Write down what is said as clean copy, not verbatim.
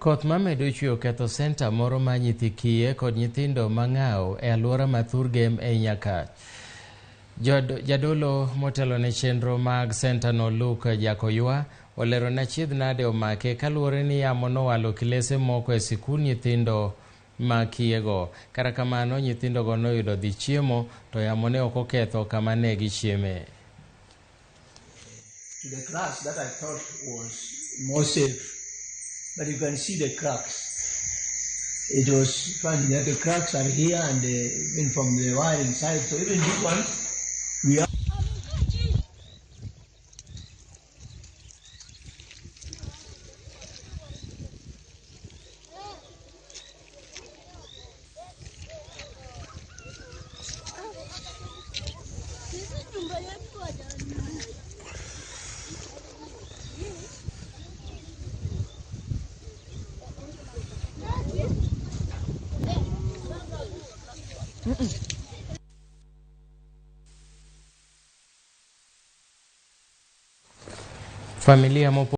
Koth mamedo chwe oketho senta moro mar nyithi kiye kod nyithindo mang'aw e alwora ma Thurgem ei Nyakach. Jadolo motelo ne chenro mag sentano Luke Jakoywa olero ni achiedh nade omake kaluwore ni yamo nowalo kilese moko e sikund nyithindo ma kiyego. Kata kamano nyithindogo noyudo dhi chiemo to yamo ne ok oketho kama ne gichieme. To the class that I thought was more safe, but you can see the cracks. It was funny that the cracks are here and even from the wire inside. So even this one, we are. Familia mopo